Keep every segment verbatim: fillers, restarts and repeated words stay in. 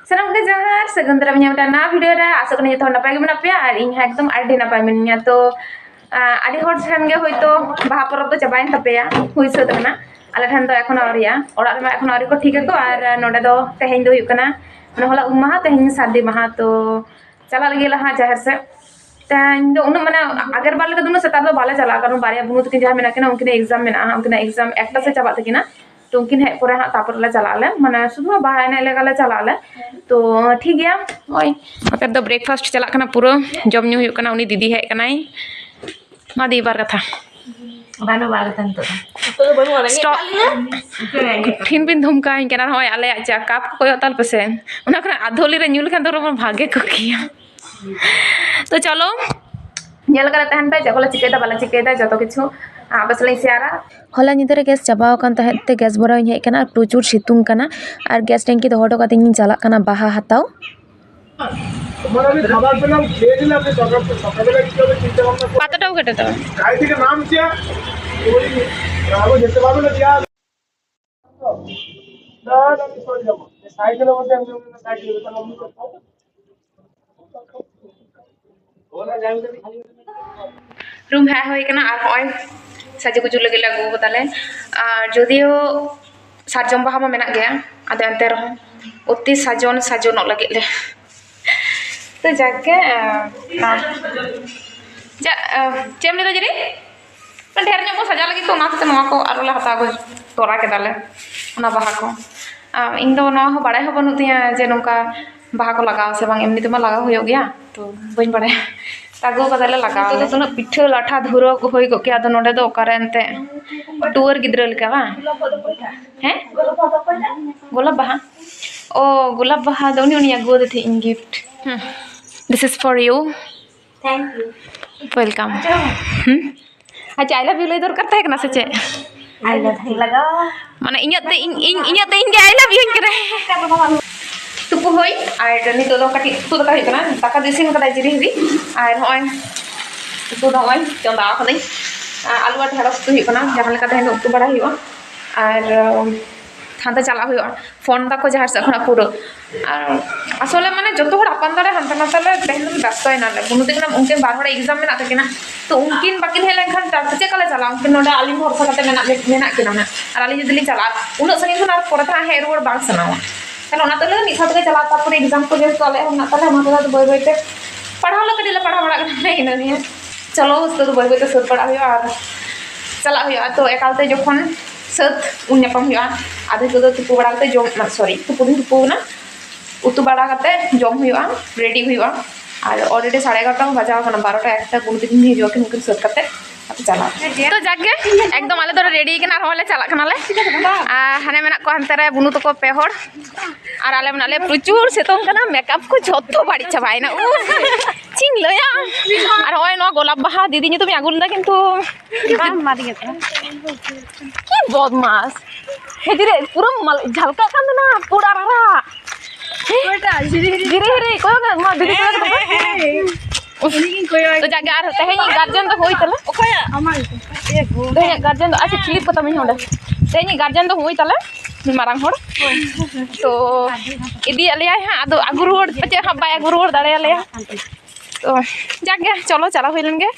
ᱥᱟᱱᱟᱢ ᱠᱚᱜᱮ ᱡᱚᱦᱟᱨ, ᱥᱟᱹᱜᱩᱱ ᱫᱟᱨᱟᱢ ᱧᱟᱢ ᱢᱤᱫᱴᱟᱝ ᱱᱟᱣᱟ ᱵᱷᱤᱰᱤᱭᱳ ᱨᱮ᱾ ᱟᱥᱚᱜ ᱠᱟᱹᱱᱟᱹᱧ ᱡᱚᱛᱚ ᱦᱚᱲ ᱱᱟᱯᱟᱭ ᱜᱮ ᱢᱮᱱᱟᱜ ᱯᱮᱭᱟ ᱟᱨ ᱤᱧ ᱦᱚᱸ ᱮᱠᱫᱚᱢ ᱟᱹᱰᱤ ᱱᱟᱯᱟᱭ ᱢᱤᱱᱟᱹᱧᱟ᱾ ᱛᱚ ᱟᱹᱰᱤ ᱦᱚᱲ ᱴᱷᱮᱱ ᱜᱮ ᱦᱳᱭᱛᱳ ᱵᱟᱦᱟ ᱯᱚᱨᱚᱵᱽ ᱫᱚ ᱪᱟᱵᱟᱭᱮᱱ ᱛᱟᱯᱮᱭᱟ, ᱦᱩᱭ ᱥᱟᱹᱛ ᱠᱟᱱᱟ᱾ ᱟᱞᱮ ᱴᱷᱮᱱ ᱫᱚ ᱮᱠᱷᱚᱱᱳ ᱟᱹᱣᱨᱤᱭᱟ, ᱚᱲᱟᱜ ᱨᱮᱢᱟ ᱮᱠᱷᱚᱱᱳ ᱟᱹᱣᱨᱤ ᱠᱚ ᱴᱷᱤᱠ ᱟᱠᱚ᱾ ᱟᱨ ᱱᱚᱰᱮ ᱫᱚ ᱛᱮᱦᱮᱧ ᱫᱚ ᱦᱩᱭᱩᱜ ᱠᱟᱱᱟ, ᱢᱟᱱᱮ ᱦᱚᱞᱟ ᱩᱢ ᱢᱟᱦᱟ, ᱛᱮᱦᱮᱧ ᱥᱟᱹᱨᱫᱤ ᱢᱟᱦᱟ᱾ ᱛᱚ ᱪᱟᱞᱟᱜ ᱞᱟᱹᱜᱤᱫ ᱞᱟᱦᱟ ᱡᱟᱦᱮᱨ ᱥᱮᱫ᱾ ᱛᱮᱦᱮᱧ ᱫᱚ ᱩᱱᱟᱹᱜ, ᱢᱟᱱᱮ ᱟᱜᱮᱨ ᱵᱟᱨ ᱞᱮᱠᱟ ᱫᱚ ᱩᱱᱟᱹᱜ ᱥᱮᱛᱟᱜ ᱫᱚ ᱵᱟᱞᱮ ᱪᱟᱞᱟᱜᱼᱟ, ᱠᱟᱨᱚᱱ ᱵᱟᱨᱭᱟ ᱵᱩᱱᱩ ᱛᱟᱹᱠᱤᱱ ᱡᱟᱦᱟᱸ ᱢᱮᱱᱟᱜ ᱠᱤᱱᱟ, ᱩᱱᱠᱤᱱᱟᱜ ᱮᱠᱡᱟᱢ ᱢᱮᱱᱟᱜᱼᱟ, ᱩᱱᱠᱤᱱᱟᱜ ᱮᱠᱡᱟᱢ ᱮᱠᱴᱟ ᱥᱮᱫ ᱪᱟᱵᱟᱜ ᱛᱟᱹᱠᱤᱱᱟ᱾ ᱛᱚ ᱩᱱᱠᱤᱱ ᱦᱮᱡ ᱯᱚᱨᱮ ᱦᱟᱸᱜ ᱛᱟᱨᱯᱚᱨ ᱞᱮ ᱪᱟᱞᱟᱜ ᱟᱞᱮ, ᱢᱟᱱᱮ ᱥᱩᱫᱷᱩ ᱵᱟᱦᱟ ᱮᱱᱮᱡ ᱞᱮᱠᱟ ᱞᱮ ᱪᱟᱞᱟᱜ ᱟᱞᱮ᱾ ᱛᱚ ᱴᱷᱤᱠ ᱜᱮᱭᱟ, ᱱᱚᱜᱼᱚᱭ ᱱᱚᱛᱮ ᱫᱚ ᱵᱨᱮᱠᱯᱷᱟᱥᱴ ᱪᱟᱞᱟᱜ ᱠᱟᱱᱟ, ᱯᱩᱨᱟᱹ ᱡᱚᱢ ᱧᱩ ᱦᱩᱭᱩᱜ ᱠᱟᱱᱟ᱾ ᱩᱱᱤ ᱫᱤᱫᱤ ᱦᱮᱡ ᱠᱟᱱᱟᱭ, ᱢᱟ ᱫᱤ ᱵᱟᱨ ᱠᱟᱛᱷᱟ᱾ ᱵᱟᱹᱱᱩᱜ ᱵᱟᱨ ᱠᱟᱛᱷᱟ ᱱᱤᱛᱚᱜ ᱫᱚ᱾ Stop. ᱠᱚᱴᱷᱤᱱ ᱵᱤᱱ ᱫᱷᱚᱢᱠᱟᱣᱤᱧ ᱠᱟᱱᱟ᱾ ᱱᱚᱜᱼᱚᱭ ᱟᱞᱮᱭᱟᱜ ᱪᱟ ᱠᱟᱯ ᱠᱚ ᱠᱚᱭᱚᱜ ᱛᱟᱞ ᱯᱮᱥᱮ, ᱚᱱᱟ ᱠᱷᱚᱱᱟᱜ ᱟᱫᱷᱚᱞᱤ ᱨᱮ ᱧᱩ ᱞᱮᱠᱷᱟᱱ ᱫᱚ ᱵᱚᱨᱚᱝ ᱵᱷᱟᱜᱮ ᱠᱚᱜ ᱠᱮᱭᱟ᱾ ᱛᱚ ᱪᱚᱞᱚ, ᱧᱮᱞ ᱠᱟᱛᱮ ᱛᱟᱦᱮᱱ ᱯᱮ, ᱪᱮᱫ ᱠᱚᱞᱮ ᱪᱤᱠᱟᱹᱭᱮᱫᱟ ᱵᱟᱞᱮ ᱪᱤᱠᱟᱹᱭᱮᱫᱟ, ᱡᱚᱛᱚ ᱠᱤᱪᱷᱩ ᱟᱯᱮ ᱥᱟᱞᱟᱜ ᱤᱧ ᱥᱮᱭᱟᱨᱟ᱾ ᱦᱚᱞᱟ ᱧᱤᱫᱟᱹ ᱨᱮ ᱜᱮᱥ ᱪᱟᱵᱟᱣ ᱟᱠᱟᱱ ᱛᱟᱦᱮᱸᱫ ᱛᱮ ᱜᱮᱥ ᱵᱷᱚᱨᱟᱣ ᱤᱧ ᱦᱮᱡ ᱟᱠᱟᱱᱟ ᱟᱨ ᱯᱨᱚᱪᱩᱨ ᱥᱤᱛᱩᱝ ᱠᱟᱱᱟ᱾ ᱟᱨ ᱜᱮᱥ ᱴᱮᱝᱠᱤ ᱫᱚᱦᱚ ᱦᱚᱴᱚ ᱠᱟᱛᱮ ᱤᱧ ᱪᱟᱞᱟᱜ ᱠᱟᱱᱟ ᱵᱟᱦᱟ ᱦᱟᱛᱟᱣ᱾ তোমার আমি খাবার পেলাম, খেয়ে নিলাম, যে সকাল, সকালবেলা কি হবে চিন্তা ভাবনা করো। পাতাটাও কেটে দাও। গাড়ি থেকে নামছে, ওই, আরো যেতে পারবে না, যা। না, না, আমি চলে যাবো। সাইকেলের মধ্যে আমি যাবো, সাইকেলে যেতে পারবো না। ᱨᱩᱢ ᱦᱮᱡ ᱦᱩᱭ ᱠᱟᱱᱟ ᱟᱨ ᱱᱚᱜᱼᱚᱭ ᱥᱟᱡᱩᱜᱩᱡᱩ ᱞᱟᱹᱜᱤᱫ ᱞᱮ ᱟᱹᱜᱩ ᱠᱟᱫᱟᱞᱮ᱾ ᱟᱨ ᱡᱚᱫᱤᱭᱳ ᱥᱟᱨᱡᱚᱢ ᱵᱟᱦᱟ ᱢᱟ ᱢᱮᱱᱟᱜ ᱜᱮᱭᱟ, ᱟᱫᱚ ᱮᱱᱛᱮ ᱨᱮᱦᱚᱸ ᱚᱛᱤ ᱥᱟᱡᱚᱱ ᱥᱟᱡᱚᱱᱚᱜ ᱞᱟᱹᱜᱤᱫ ᱞᱮ᱾ ᱛᱚ ᱡᱟᱠ ᱜᱮ, ᱟᱨ, ᱟᱨ, ᱡᱟ, ᱟᱨ, ᱪᱮᱫ ᱮᱢ ᱞᱟᱹᱭᱫᱟ ᱡᱮᱨᱤ? ᱰᱷᱮᱨ ᱧᱚᱜ ᱵᱚᱱ ᱥᱟᱡᱟᱣ ᱞᱟᱹᱜᱤᱫ, ᱛᱚ ᱚᱱᱟ ᱦᱚᱛᱮᱡ ᱛᱮ ᱱᱚᱣᱟ ᱠᱚ ᱟᱨᱚ ᱞᱮ ᱦᱟᱛᱟᱣ ᱟᱹᱜᱩ ᱛᱚᱨᱟ ᱠᱮᱫᱟᱞᱮ, ᱚᱱᱟ ᱵᱟᱦᱟ ᱠᱚ᱾ ᱟᱨ ᱤᱧ ᱫᱚ ᱱᱚᱣᱟ ᱦᱚᱸ ᱵᱟᱲᱟᱭ ᱦᱚᱸ ᱵᱟᱹᱱᱩᱜ ᱛᱤᱧᱟᱹ ᱡᱮ ᱱᱚᱝᱠᱟ ᱵᱟᱦᱟ ᱠᱚ ᱞᱟᱜᱟᱣ ᱥᱮ ᱵᱟᱝ, ᱮᱢᱱᱤ ᱛᱮᱢᱟ ᱞᱟᱜᱟᱣ ᱦᱩᱭᱩᱜ ᱜᱮᱭᱟ, ᱛᱚ ᱵᱟᱹᱧ ᱵᱟᱲᱟᱭᱟ᱾ ᱟᱹᱜᱩ ᱠᱟᱫᱟᱞᱮ, ᱞᱟᱜᱟᱣ ᱱᱤᱛᱚᱜ ᱫᱚ ᱟᱞᱮ᱾ ᱛᱤᱱᱟᱹᱜ ᱯᱤᱴᱷᱟᱹ ᱞᱟᱴᱷᱟ ᱫᱷᱩᱨᱟᱹᱣ ᱠᱚ ᱦᱩᱭ ᱠᱚᱜ ᱠᱮᱭᱟ, ᱟᱫᱚ ᱱᱚᱰᱮ ᱫᱚ ᱚᱠᱟᱨᱮ ᱮᱱᱛᱮ ᱴᱩᱣᱟᱹᱨ ᱜᱤᱫᱽᱨᱟᱹ ᱞᱮᱠᱟ ᱵᱟᱝ? ᱦᱮᱸ? ᱜᱳᱞᱟᱯ ᱵᱟᱦᱟ᱾ ᱚ, ᱜᱳᱞᱟᱯ ᱵᱟᱦᱟ ᱫᱚ ᱩᱱᱤ, ᱩᱱᱤ ᱟᱹᱜᱩ ᱟᱫᱮ ᱛᱟᱦᱮᱸᱫ ᱤᱧ gift᱾ ᱦᱩᱸ᱾ This is for you. Thank you. Welcome. ᱦᱩᱸ? ᱟᱪᱪᱷᱟ, I love you ᱞᱟᱹᱭ ᱫᱚᱨᱠᱟᱨ ᱛᱟᱦᱮᱸ ᱠᱟᱱᱟ ᱥᱮ ᱪᱮᱫ? I love you ᱞᱟᱜᱟᱣ᱾ ᱢᱟᱱᱮ ᱤᱧᱟᱹᱜ ᱛᱮ ᱤᱧ, ᱤᱧ, ᱤᱧᱟᱹᱜ ᱛᱮ ᱤᱧ ᱜᱮ I love you ᱤᱧ ᱠᱟᱱᱟ᱾ ᱛᱩᱯᱩ ᱦᱩᱭ, ᱟᱨ ᱱᱤᱛᱚᱜ ᱫᱚ ᱠᱟᱹᱴᱤᱡ ᱩᱛᱩ ᱫᱟᱠᱟ ᱦᱩᱭᱩᱜ ᱠᱟᱱᱟ᱾ ᱫᱟᱠᱟ ᱫᱚ ᱤᱥᱤᱱ ᱠᱟᱫᱟᱭ ᱡᱤᱨᱤ ᱦᱤᱨᱤ, ᱟᱨ ᱱᱚᱜᱼᱚᱭ ᱩᱛᱩ ᱫᱚ ᱱᱚᱜᱼᱚᱭ ᱪᱚᱸᱫᱟ ᱠᱟᱹᱫᱟᱹᱧ᱾ ᱟᱨ ᱟᱹᱞᱩ ᱟᱨ ᱰᱷᱮᱸᱲᱚᱥ ᱩᱛᱩ ᱦᱩᱭᱩᱜ ᱠᱟᱱᱟ, ᱡᱟᱦᱟᱸ ᱞᱮᱠᱟ ᱛᱮᱦᱮᱧ ᱫᱚ ᱩᱛᱩ ᱵᱟᱲᱟ ᱦᱩᱭᱩᱜᱼᱟ᱾ ᱟᱨ, ᱩᱢ, ᱦᱟᱱᱛᱮ ᱪᱟᱞᱟᱜ ᱦᱩᱭᱩᱜᱼᱟ, ᱯᱷᱳᱱ ᱫᱟᱠᱚ ᱡᱟᱦᱟᱸ ᱥᱮᱫ ᱠᱷᱚᱱᱟᱜ ᱯᱩᱨᱟᱹ᱾ ᱟᱨ ᱟᱥᱚᱞᱮ ᱢᱟᱱᱮ ᱡᱚᱛᱚ ᱦᱚᱲ ᱟᱯᱟᱱ ᱫᱟᱲᱮ ᱦᱟᱱᱛᱮ ᱱᱟᱛᱮ ᱞᱮ ᱛᱮᱦᱮᱧ ᱫᱚ ᱵᱮᱥᱛᱚᱭᱮᱱᱟᱞᱮ᱾ ᱵᱩᱱᱩ ᱛᱟᱹᱠᱤᱱ ᱩᱱᱠᱤᱱ ᱵᱟᱨ ᱦᱚᱲᱟᱜ ᱮᱠᱡᱟᱢ ᱢᱮᱱᱟᱜ ᱛᱟᱹᱠᱤᱱᱟ, ᱛᱚ ᱩᱱᱠᱤᱱ ᱵᱟᱹᱠᱤᱱ ᱦᱮᱡ ᱞᱮᱱᱠᱷᱟᱱ ᱪᱮᱫ ᱞᱮᱠᱟ ᱞᱮ ᱪᱟᱞᱟᱜᱼᱟ? ᱩᱱᱠᱤᱱ ᱱᱚᱰᱮ ᱟᱹᱞᱤᱧ ᱵᱷᱚᱨᱥᱟ ᱠᱟᱛᱮ ᱢᱮᱱᱟᱜ ᱢᱮᱱᱟᱜ ᱠᱤᱱᱟ ᱦᱟᱸᱜ, ᱟᱨ ᱟᱹᱞᱤᱧ ᱡᱩᱫᱤ ᱞᱤᱧ ᱪᱟᱞᱟᱜᱼᱟ ᱩᱱᱟᱹᱜ ᱥᱟᱺᱜᱤᱧ ᱠᱷᱚᱱ ᱟᱨ ᱯᱚᱨᱮ ᱛᱮ ᱦᱟᱸᱜ ᱦᱮᱡ ᱨᱩᱣᱟᱹᱲ ᱵᱟᱝ ᱥᱟᱱᱟᱣᱟ᱾ ᱛᱟᱦᱞᱮ ᱚᱱᱟ ᱛᱮᱞᱮ ᱢᱤᱫ ᱥᱟᱶ ᱛᱮᱜᱮ ᱪᱟᱞᱟᱜᱼᱟ, ᱛᱟᱨᱯᱚᱨᱮ ᱮᱠᱡᱟᱢ ᱠᱚ ᱡᱮᱦᱮᱛᱩ ᱟᱞᱮᱭᱟᱜ ᱦᱚᱸ ᱢᱮᱱᱟᱜ ᱛᱟᱞᱮᱭᱟ, ᱚᱱᱟ ᱛᱮᱫᱚ ᱵᱟᱹᱭ ᱵᱟᱹᱭ ᱛᱮ ᱯᱟᱲᱦᱟᱣ ᱞᱮ ᱠᱟᱹᱴᱤᱡ ᱞᱮ ᱯᱟᱲᱦᱟᱣ ᱵᱟᱲᱟᱜ ᱠᱟᱱᱟ ᱤᱱᱟᱹ ᱱᱤᱭᱮ᱾ ᱪᱚᱞᱚ ᱱᱤᱛᱚᱜ ᱫᱚ ᱵᱟᱹᱭ ᱵᱟᱹᱭ ᱛᱮ ᱥᱟᱹᱛ ᱵᱟᱲᱟᱜ ᱦᱩᱭᱩᱜᱼᱟ ᱟᱨ ᱪᱟᱞᱟᱜ ᱦᱩᱭᱩᱜᱼᱟ᱾ ᱛᱚ ᱮᱠᱟᱞ ᱛᱮ ᱡᱚᱠᱷᱚᱱ ᱥᱟᱹᱛ ᱩᱱ ᱧᱟᱯᱟᱢ ᱦᱩᱭᱩᱜᱼᱟ᱾ ᱟᱫᱚ ᱱᱤᱛᱚᱜ ᱫᱚ ᱛᱩᱯᱩ ᱵᱟᱲᱟ ᱠᱟᱛᱮ ᱡᱚᱢ, ᱥᱚᱨᱤ, ᱛᱩᱯᱩ ᱫᱩᱧ ᱛᱩᱯᱩ ᱠᱟᱱᱟ, ᱩᱛᱩ ᱵᱟᱲᱟ ᱠᱟᱛᱮ ᱡᱚᱢ ᱦᱩᱭᱩᱜᱼᱟ, ᱨᱮᱰᱤ ᱦᱩᱭᱩᱜᱼᱟ᱾ ᱟᱨ ᱚᱞᱨᱮᱰᱤ ᱥᱟᱲᱮ ᱮᱜᱟᱨᱚᱴᱟ ᱵᱟᱡᱟᱣ ᱠᱟᱱᱟ, ᱵᱟᱨᱚᱴᱟ ᱮᱠᱴᱟ ᱜᱩᱱ ᱛᱮᱜᱤᱧ ᱦᱤᱡᱩᱜᱼᱟ, ᱩᱱᱠᱤᱱ ᱥᱟᱹᱛ ᱠᱟᱛᱮ ᱟᱫᱚ ᱪᱟᱞᱟᱜ᱾ ᱛᱚ ᱡᱟᱠ ᱜᱮ, ᱮᱠᱫᱚᱢ ᱟᱞᱮ ᱫᱚᱞᱮ ᱨᱮᱰᱤ ᱠᱟᱱᱟ, ᱟᱨᱦᱚᱸ ᱞᱮ ᱪᱟᱞᱟᱜ ᱠᱟᱱᱟᱞᱮ᱾ ᱟᱨ ᱦᱟᱱᱮ ᱢᱮᱱᱟᱜ ᱠᱚᱣᱟ ᱦᱟᱱᱛᱮ ᱨᱮ ᱵᱩᱱᱩ ᱛᱟᱠᱚ ᱯᱮ ᱦᱚᱲ, ᱟᱨ ᱟᱞᱮ ᱢᱮᱱᱟᱜ ᱞᱮᱭᱟ᱾ ᱯᱨᱚᱪᱩᱨ ᱥᱤᱛᱩᱝ ᱠᱟᱱᱟ, ᱢᱮᱠᱟᱯ ᱠᱚ ᱡᱷᱚᱛᱚ ᱵᱟᱹᱲᱤᱡ ᱪᱟᱵᱟᱭᱮᱱᱟ᱾ ᱩᱯᱷ, ᱪᱮᱫ ᱤᱧ ᱞᱟᱹᱭᱟ? ᱟᱨ ᱱᱚᱜᱼᱚᱭ ᱱᱚᱣᱟ ᱜᱳᱞᱟᱯ ᱵᱟᱦᱟ ᱫᱤᱫᱤ ᱧᱩᱛᱩᱢᱤᱧ ᱟᱹᱜᱩ ᱞᱮᱫᱟ, ᱠᱤᱱᱛᱩ ᱵᱟᱝ ᱢᱟᱨᱤ ᱜᱮ ᱛᱟᱦᱮᱸ᱾ ᱠᱤ ᱵᱚᱫᱢᱟᱥ! ᱦᱮᱸ, ᱫᱤᱨᱮ, ᱯᱩᱨᱟᱹ ᱢᱟᱞ-, ᱡᱷᱟᱞᱠᱟᱜ ᱠᱟᱱ ᱛᱟᱦᱮᱱᱟ, ᱯᱩᱲ ᱟᱨ ᱟᱨᱟᱜ᱾ ᱚᱠᱚᱭᱴᱟᱜ? ᱡᱷᱤᱨᱤ ᱦᱤᱨᱤ᱾ ᱡᱷᱤᱨᱤ ᱦᱤᱨᱤ, ᱠᱚᱭᱚᱜ ᱢᱮ, ᱢᱟ, ᱫᱤᱫᱤ ᱠᱚᱭᱚᱜ ᱢᱮ᱾ ᱦᱮᱸ, ᱦᱮᱸ, ᱦᱮᱸ᱾ ᱩᱱᱤᱜᱤᱧ ᱠᱚᱭᱚᱜ ᱟᱭ ᱛᱚ ᱠᱟᱱᱟ᱾ ᱡᱟᱜᱮ, ᱟᱨ ᱛᱮᱦᱮᱧ ᱜᱟᱨᱡᱮᱱ ᱫᱚ ᱦᱩᱭ ᱛᱟᱞᱮ᱾ ᱚᱠᱚᱭᱟᱜ? ᱟᱢᱟᱜ ᱜᱮᱛᱚ᱾ ᱛᱮᱦᱮᱧᱟᱜ ᱜᱟᱨᱡᱮᱱ ᱫᱚ, ᱟᱪᱪᱷᱟ, ᱠᱞᱤᱯ ᱠᱚ ᱛᱟᱢᱤᱧ ᱦᱚᱸ ᱚᱸᱰᱮ᱾ ᱛᱮᱦᱮᱧᱤᱡ ᱜᱟᱨᱡᱮᱱ ᱫᱚ ᱦᱩᱭ ᱛᱟᱞᱮ, ᱢᱟᱨᱟᱝ ᱦᱚᱲ᱾ ᱦᱳᱭ᱾ ᱛᱚ, ᱤᱫᱤᱭᱮᱫ ᱞᱮᱭᱟᱭ ᱦᱟᱸᱜ, ᱟᱫᱚ ᱟᱹᱜᱩ ᱨᱩᱣᱟᱹᱲ ᱯᱟᱪᱮᱫ ᱦᱟᱸᱜ ᱵᱟᱭ ᱟᱹᱜᱩ ᱨᱩᱣᱟᱹᱲ ᱫᱟᱲᱮᱭᱟᱞᱮᱭᱟ᱾ ᱛᱚ, ᱡᱟᱠ ᱜᱮ, ᱪᱚᱞᱚ, ᱪᱟᱞᱟᱣ ᱦᱩᱭ ᱞᱮᱱ ᱜᱮ᱾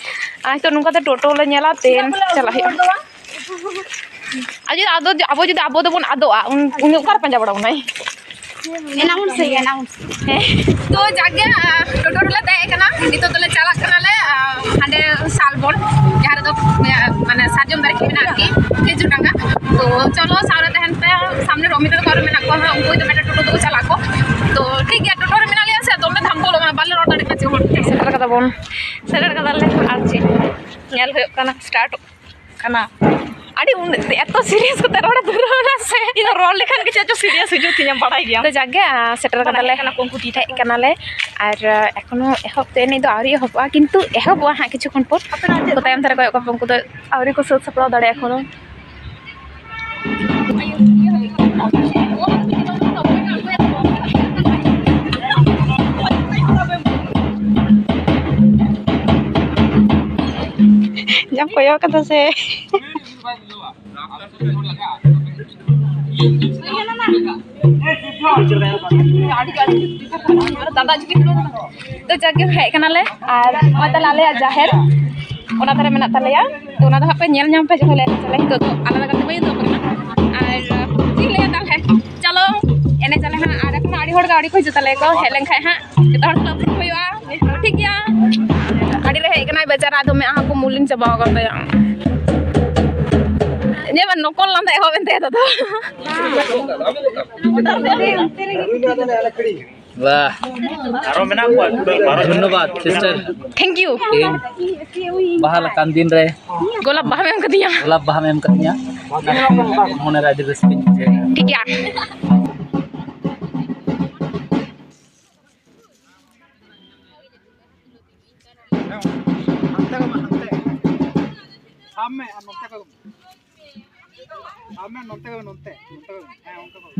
ᱟᱨ ᱱᱤᱛᱚᱜ ᱱᱚᱝᱠᱟ ᱛᱮ ᱴᱳᱴᱳ ᱞᱮ ᱧᱮᱞᱟ, ᱛᱮᱱ ᱪᱟᱞᱟᱜ ᱦᱩᱭᱩᱜᱼᱟ᱾ ᱟᱨ ᱡᱩᱫᱤ ᱟᱫᱚ, ᱟᱵᱚ ᱡᱩᱫᱤ ᱟᱵᱚ ᱫᱚᱵᱚᱱ ᱟᱫᱚᱜᱼᱟ, ᱩᱱ, ᱩᱱᱤ ᱚᱠᱟᱨᱮ ᱯᱟᱸᱡᱟ ᱵᱟᱲᱟ ᱵᱚᱱᱟᱭ? ᱮᱱᱟᱝ ᱩᱱ ᱥᱮ, ᱮᱱᱟᱝ ᱩᱱ ᱥᱮ᱾ ᱦᱮᱸ᱾ ᱛᱚ, ᱡᱟᱠ ᱜᱮ, ᱟᱨ, ᱴᱳᱴᱳ ᱨᱮᱞᱮ ᱫᱮᱡ ᱟᱠᱟᱱᱟ᱾ ᱱᱤᱛᱚᱜ ᱫᱚᱞᱮ ᱪᱟᱞᱟᱜ ᱠᱟᱱᱟᱞᱮ, ᱟᱨ, ᱦᱟᱸᱰᱮ ᱥᱟᱞᱵᱚᱱ, ᱡᱟᱦᱟᱸ ᱨᱮᱫᱚ, ᱢᱟᱱᱮ, ᱥᱟᱨᱡᱚᱢ ᱫᱟᱨᱮ ᱠᱚ ᱢᱮᱱᱟᱜᱼᱟ ᱟᱨᱠᱤ, ᱠᱷᱤᱡᱩᱨ ᱰᱟᱸᱜᱟ᱾ ᱛᱚ, ᱪᱚᱞᱚ, ᱥᱟᱶᱨᱮ ᱛᱟᱦᱮᱱ ᱯᱮ᱾ ᱥᱟᱢᱱᱮ ᱨᱚᱢᱤᱛᱟ ᱛᱟᱠᱚ ᱟᱨᱚ ᱢᱮᱱᱟᱜ ᱠᱚᱣᱟ ᱦᱟᱸᱜ, ᱩᱱᱠᱩ ᱦᱚᱭᱛᱳ ᱢᱤᱫᱴᱟᱝ ᱴᱳᱴᱳ ᱛᱮᱠᱚ ᱪᱟᱞᱟᱜ ᱟᱠᱚ᱾ ᱛᱚ, ᱴᱷᱤᱠ ᱜᱮᱭᱟ, ᱴᱳᱴᱳ ᱨᱮ ᱢᱮᱱᱟᱜ ᱞᱮᱭᱟ ᱥᱮ, ᱫᱚᱢᱮ ᱫᱷᱟᱢ ᱠᱚ ᱚᱰᱚᱠ ᱮᱱᱟ, ᱵᱟᱞᱮ ᱨᱚᱲ ᱫᱟᱲᱮᱭᱟᱜ ᱠᱟᱱᱟ ᱪᱮᱫ ᱦᱚᱸ᱾ ᱥᱮᱴᱮᱨ ᱠᱟᱫᱟ ᱵᱚᱱ, ᱥᱮᱴᱮᱨ ᱠᱟᱫᱟᱞᱮ᱾ ᱟᱨ ᱪᱮᱫ ᱧᱮᱞ ᱦᱩᱭᱩᱜ ᱠᱟᱱᱟ, ᱥᱴᱟᱨᱴ ᱠᱟᱱᱟ᱾ ᱟᱹᱰᱤ ᱩᱱ-, ᱮᱛᱚ ᱥᱤᱨᱤᱭᱟᱥ ᱠᱟᱛᱮ ᱨᱚᱲᱮ ᱫᱷᱩᱨᱟᱹᱣ ᱮᱱᱟ ᱥᱮ, ᱤᱧ ᱫᱚ ᱨᱚᱲ ᱞᱮᱠᱷᱟᱱ ᱜᱮ ᱪᱮᱫ ᱪᱚ ᱥᱤᱨᱤᱭᱟᱥ ᱦᱤᱡᱩᱜ ᱛᱤᱧᱟ, ᱵᱟᱲᱟᱭ ᱜᱮᱭᱟᱢ᱾ ᱛᱚ ᱡᱟᱠ ᱜᱮ, ᱟᱸ, ᱥᱮᱴᱮᱨ ᱵᱟᱲᱟᱭ ᱠᱟᱫᱟᱞᱮ᱾ ᱠᱟᱱᱟ ᱠᱚ ᱩᱱᱠᱩ ᱴᱤ ᱦᱮᱡ ᱠᱟᱱᱟᱞᱮ, ᱟᱨ, ᱟᱸ, ᱮᱠᱷᱚᱱᱳ ᱮᱦᱚᱵ ᱫᱚ ᱮᱱᱮᱡ ᱫᱚ ᱟᱹᱣᱨᱤ ᱮᱦᱚᱵᱚᱜᱼᱟ, ᱠᱤᱱᱛᱩ ᱮᱦᱚᱵᱚᱜᱼᱟ ᱦᱟᱸᱜ ᱠᱤᱪᱷᱩ ᱠᱷᱚᱱ ᱯᱚᱨ᱾ ᱟᱯᱮ ᱫᱚ ᱪᱮᱫ ᱛᱟᱭᱚᱢ ᱫᱷᱟᱨᱮ ᱠᱚᱭᱚᱜ ᱠᱟᱠᱚ, ᱩᱱᱠᱩ ᱫᱚ ᱟᱹᱣᱨᱤ ᱠᱚ ᱥᱟᱹᱛ ᱥᱟᱯᱲᱟᱣ ᱫᱟᱲᱮᱭᱟᱜᱼᱟ ᱮᱠᱷᱚᱱᱳ᱾ ᱡᱟᱢ ᱠᱚᱭᱚᱜ ᱠᱟᱫᱟ ᱥᱮ? ᱫᱟᱫᱟ ᱪᱤᱠᱟᱹ ᱛᱚ ᱡᱟᱜᱮ ᱦᱮᱡ ᱠᱟᱱᱟᱞᱮ, ᱟᱨ ᱱᱚᱜᱼᱚᱭ ᱛᱟᱦᱞᱮ ᱟᱞᱮᱭᱟᱜ ᱡᱟᱦᱮᱨ ᱚᱱᱟ ᱫᱷᱟᱨᱮ ᱢᱮᱱᱟᱜ ᱛᱟᱞᱮᱭᱟ᱾ ᱛᱚ ᱚᱱᱟ ᱫᱚ ᱦᱟᱸᱜ ᱯᱮ ᱧᱮᱞ ᱧᱟᱢ ᱯᱮ ᱡᱚᱠᱷᱚᱱ ᱞᱮ ᱮᱱᱮᱡ ᱟᱞᱮ᱾ ᱱᱤᱛᱚᱜ ᱫᱚ ᱟᱞᱮ ᱞᱮᱠᱟ ᱛᱮ ᱵᱟᱹᱧ ᱩᱫᱩᱜ ᱟᱯᱮ ᱠᱟᱱᱟ᱾ ᱟᱨ ᱪᱮᱫ ᱤᱧ ᱞᱟᱹᱭᱟ ᱛᱟᱦᱞᱮ, ᱪᱚᱞᱚ ᱮᱱᱮᱡ ᱟᱞᱮ ᱦᱟᱸᱜ᱾ ᱟᱨ ᱮᱠᱷᱚᱱ ᱟᱹᱰᱤ ᱦᱚᱲ ᱜᱮ ᱟᱹᱣᱨᱤ ᱠᱚ ᱦᱤᱡᱩᱜ ᱛᱟᱞᱮᱭᱟ ᱠᱚ, ᱦᱮᱡ ᱞᱮᱱᱠᱷᱟᱡ ᱦᱟᱸᱜ ᱡᱚᱛᱚ ᱦᱚᱲ ᱥᱟᱞᱟᱜ ᱩᱯᱨᱩᱢ ᱦᱩᱭᱩᱜᱼᱟ᱾ ᱴᱷᱤᱠ ᱜᱮᱭᱟ, ᱟᱹᱰᱤ ᱨᱮ ᱦᱮᱡ ᱠᱟᱱᱟᱭ ᱵᱮᱪᱟᱨᱟ, ᱟᱫᱚ ᱢᱮᱫᱦᱟ ᱠᱚ ᱢᱩᱞᱤᱱ ᱪᱟᱵᱟ ᱟᱠᱟᱱ ᱛᱟᱭᱟ᱾ ᱧᱮᱞ ᱢᱮ, ᱱᱚᱠᱚᱞ ᱞᱟᱸᱫᱟ ᱮᱦᱚᱵ ᱮᱱ ᱛᱟᱭᱟ ᱫᱟᱫᱟ᱾ ᱵᱟᱦ᱾ ᱟᱨᱚ ᱢᱮᱱᱟᱜ ᱠᱚᱣᱟ, ᱠᱩᱲᱤ ᱵᱟᱨᱚ ᱡᱚᱱ᱾ ᱫᱷᱚᱱᱱᱚᱵᱟᱫ, sister᱾ Thank you᱾ ᱛᱮᱦᱮᱧ ᱵᱟᱦᱟ ᱞᱮᱠᱟᱱ ᱫᱤᱱ ᱨᱮ ᱜᱳᱞᱟᱯ ᱵᱟᱦᱟᱢ ᱮᱢ ᱠᱟᱫᱤᱧᱟ᱾ ᱜᱳᱞᱟᱯ ᱵᱟᱦᱟᱢ ᱮᱢ ᱠᱟᱫᱤᱧᱟ᱾ ᱢᱚᱱᱮ ᱨᱮ ᱟᱹᱰᱤ ᱨᱟᱹᱥᱠᱟᱹᱧ ᱵᱩᱡᱷᱟᱹᱣ ᱠᱮᱫᱟ᱾ ᱴᱷᱤᱠ ᱜᱮᱭᱟ᱾ ᱦᱟᱱᱛᱮ ᱠᱚᱢ, ᱦᱟᱱᱛᱮ᱾ ᱥᱟᱵ ᱢᱮ ᱟᱨ ᱱᱚᱛᱮ ᱠᱚᱢ᱾ ᱥᱟᱵ ᱢᱮ, ᱱᱚᱛᱮ ᱠᱚᱢ, ᱱᱚᱛᱮ, ᱱᱚᱛᱮ ᱠᱚᱢ᱾ ᱦᱮᱸ, ᱚᱱᱠᱟ ᱠᱚᱢ᱾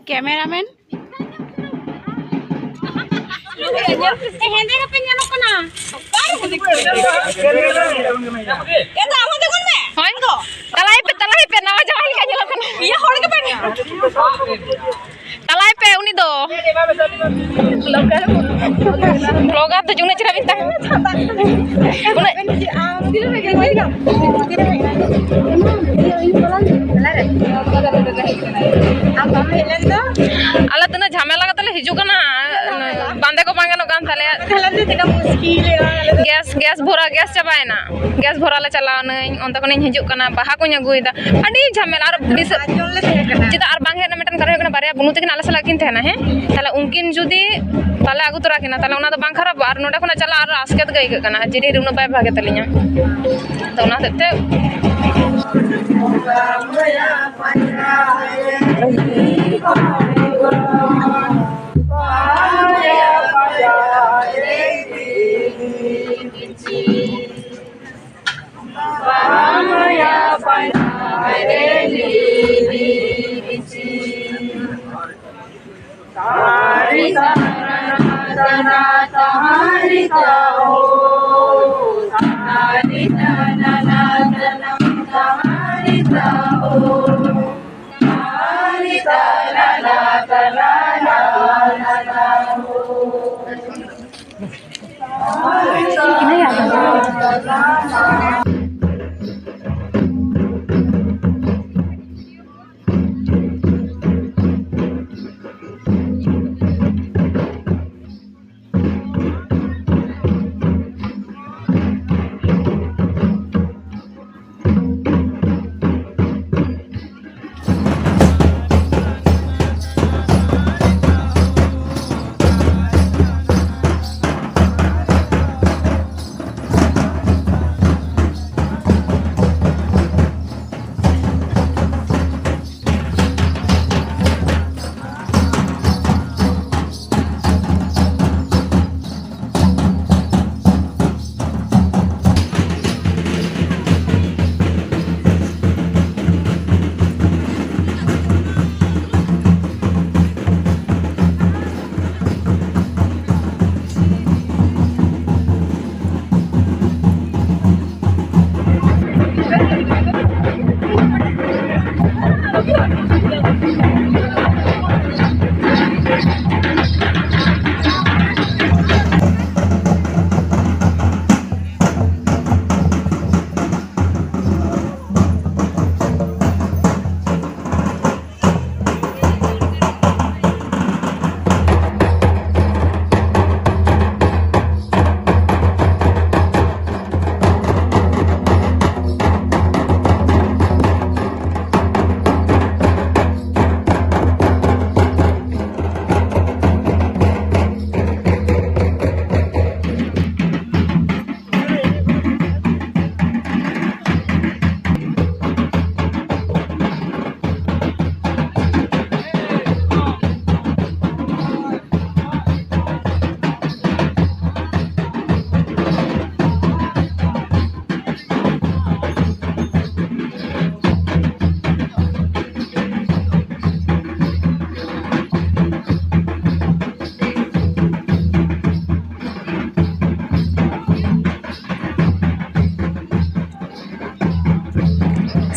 ᱠᱮᱢᱮᱨᱟᱢᱮᱱ᱾ ᱦᱮᱸᱫᱮ ᱜᱮᱯᱮ ᱧᱮᱞᱚᱜ ᱠᱟᱱᱟ᱾ ᱮ ᱫᱟ, ᱟᱢ ᱦᱚᱸ ᱛᱤᱸᱜᱩᱱ ᱢᱮ᱾ ᱦᱳᱭ᱾ ᱛᱟᱞᱟᱭ ᱯᱮ, ᱛᱟᱞᱟᱭ ᱯᱮ, ᱱᱟᱣᱟ ᱡᱟᱶᱟᱭ ᱞᱮᱠᱟ ᱧᱮᱞᱚᱜ ᱠᱟᱱᱟ᱾ ᱤᱭᱟᱹ ᱦᱚᱲ ᱜᱮ ᱵᱟᱹᱱᱩᱜ᱾ ᱛᱟᱞᱟᱭ ᱯᱮ ᱩᱱᱤ ᱫᱚ᱾ ᱵᱞᱚᱜᱟᱨ ᱫᱚ ᱩᱱᱟᱹᱜ ᱪᱮᱦᱨᱟ ᱵᱤᱱ ᱛᱟᱦᱮᱸ᱾ ᱩᱱᱟᱹᱜ ᱟᱞᱮ ᱛᱤᱱᱟᱹᱜ ᱡᱷᱟᱢᱮᱞᱟ ᱠᱟᱛᱮ ᱞᱮ ᱦᱤᱡᱩᱜ ᱠᱟᱱᱟ, ᱵᱟᱸᱫᱮ ᱠᱚ ᱵᱟᱝ ᱜᱟᱱᱚᱜ ᱠᱟᱱ ᱛᱟᱞᱮᱭᱟ᱾ ᱜᱮᱥ, ᱜᱮᱥ ᱵᱷᱚᱨᱟ, ᱜᱮᱥ ᱪᱟᱵᱟᱭᱮᱱᱟ᱾ ᱜᱮᱥ ᱵᱷᱚᱨᱟ ᱞᱮ ᱪᱟᱞᱟᱣ ᱱᱟᱹᱧ, ᱚᱱᱛᱮ ᱠᱷᱚᱱᱤᱧ ᱦᱤᱡᱩᱜ ᱠᱟᱱᱟ, ᱵᱟᱦᱟ ᱠᱚᱧ ᱟᱹᱜᱩᱭᱮᱫᱟ, ᱟᱹᱰᱤ ᱡᱷᱟᱢᱮᱞᱟ᱾ ᱟᱨ ᱫᱤᱥᱟᱹ ᱪᱮᱫᱟᱜ ᱟᱨ ᱵᱟᱝ ᱦᱮᱡ ᱨᱮᱱᱟᱜ ᱢᱤᱫᱴᱮᱱ ᱠᱟᱨᱚᱱ ᱦᱩᱭᱩᱜ ᱠᱟᱱᱟ, ᱵᱟᱨᱭᱟ ᱵᱩᱱᱩ ᱛᱟᱹᱠᱤᱱ ᱟᱞᱮ ᱥᱟᱞᱟᱜ ᱠᱤᱱ ᱛᱟᱦᱮᱱᱟ, ᱦᱮᱸ, ᱛᱟᱦᱞᱮ ᱩᱱᱠᱤᱱ ᱡᱩᱫᱤ ᱵᱟᱞᱮ ᱟᱹᱜᱩ ᱛᱚᱨᱟ ᱠᱤᱱᱟ, ᱛᱟᱦᱞᱮ ᱚᱱᱟ ᱫᱚ ᱵᱟᱝ ᱠᱷᱟᱨᱟᱯᱚᱜᱼᱟ? ᱟᱨ ᱱᱚᱸᱰᱮ ᱠᱷᱚᱱᱟᱜ ᱪᱟᱞᱟᱜ ᱟᱨ ᱟᱥᱠᱮᱛ ᱜᱮ ᱟᱹᱭᱠᱟᱹᱜ ᱠᱟᱱᱟ, ᱡᱮ ᱰᱷᱮᱨ ᱩᱱᱟᱹᱜ ᱵᱟᱭ ᱵᱷᱟᱜᱮ ᱛᱟᱹᱞᱤᱧᱟ᱾ ᱛᱚ ᱚᱱᱟ ᱦᱚᱛᱮᱡ ᱛᱮ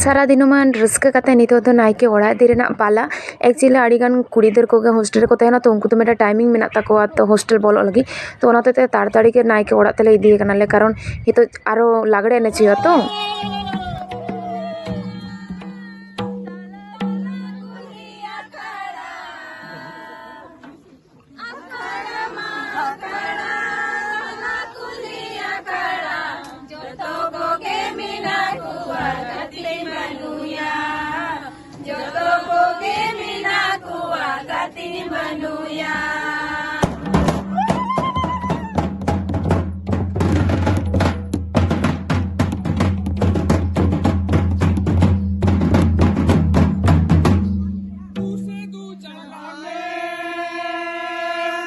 ᱥᱟᱨᱟ ᱫᱤᱱᱚᱢᱟᱱ ᱨᱟᱹᱥᱠᱟᱹ ᱠᱟᱛᱮ ᱱᱤᱛᱚᱜ ᱫᱚ ᱱᱟᱭᱠᱮ ᱚᱲᱟᱜ ᱤᱫᱤ ᱨᱮᱱᱟᱜ ᱯᱟᱞᱟ᱾ Actually ᱟᱹᱰᱤᱜᱟᱱ ᱠᱩᱲᱤ ᱜᱤᱫᱟᱹᱨ ᱠᱚᱜᱮ ᱦᱳᱥᱴᱮᱞ ᱨᱮᱠᱚ ᱛᱟᱦᱮᱱᱟ, ᱛᱚ ᱩᱱᱠᱩ ᱫᱚ ᱢᱤᱫᱴᱟᱝ ᱴᱟᱭᱢᱤᱝ ᱢᱮᱱᱟᱜ ᱛᱟᱠᱚᱣᱟ ᱛᱚ ᱦᱳᱥᱴᱮᱞ ᱵᱚᱞᱚᱜ ᱞᱟᱹᱜᱤᱫ᱾ ᱛᱚ ᱚᱱᱟ ᱦᱚᱛᱮᱡ ᱛᱮ ᱛᱟᱲᱟᱛᱟᱲᱤ ᱜᱮ ᱱᱟᱭᱠᱮ ᱚᱲᱟᱜ ᱛᱮᱞᱮ ᱤᱫᱤᱭᱮ ᱠᱟᱱᱟᱞᱮ, ᱠᱟᱨᱚᱱ ᱱᱤᱛᱚᱜ ᱟᱨᱚ ᱞᱟᱜᱽᱲᱮ ᱮᱱᱮᱡ ᱦᱩᱭᱩᱜᱼᱟ ᱛᱚ᱾ ᱟᱠᱷᱲᱟ ᱢᱟ ᱟᱠᱷᱲᱟ, ᱚᱱᱟ ᱠᱩᱞᱦᱤ ᱟᱠᱷᱲᱟ, ᱡᱚᱛᱚ ᱠᱚᱜᱮ ᱢᱮᱱᱟᱜ ᱠᱚᱣᱟ ᱜᱟᱛᱮ ᱵᱟᱹᱱᱩᱭᱟ, ᱡᱚᱛᱚ ᱠᱚᱜᱮ ᱢᱮᱱᱟᱜ ᱠᱚᱣᱟ ᱜᱟᱛᱮ ᱵᱟᱹᱱᱩᱭᱟ᱾ ᱫᱩ ᱥᱮ ᱫᱩ ᱪᱟᱞᱟᱜ ᱢᱮ,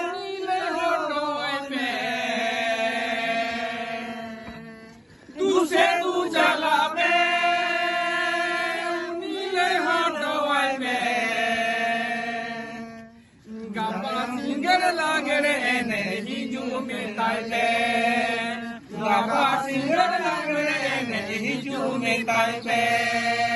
ᱩᱱᱤ ᱞᱟᱹᱭ ᱦᱚᱴᱚ ᱟᱭ ᱢᱮ᱾ ᱫᱩ ᱥᱮ ᱫᱩ ᱪᱟᱞᱟᱜ ᱢᱮ, ᱩᱱᱤ ᱞᱟᱹᱭ ᱦᱚᱴᱚ ᱟᱭ ᱢᱮ᱾ ᱜᱟᱯᱟ ᱥᱤᱸᱜᱟᱹᱲ ᱞᱟᱜᱽᱲᱮ ᱮᱱᱮᱡ ᱦᱤᱡᱩᱜ ᱢᱮᱛᱟᱭ ᱯᱮ᱾ ᱜᱟᱯᱟ ᱥᱤᱸᱜᱟᱹᱲ ᱞᱟᱜᱽᱲᱮ ᱮᱱᱮᱡ ᱦᱤᱡᱩᱜ ᱢᱮᱛᱟᱭ ᱯᱮ᱾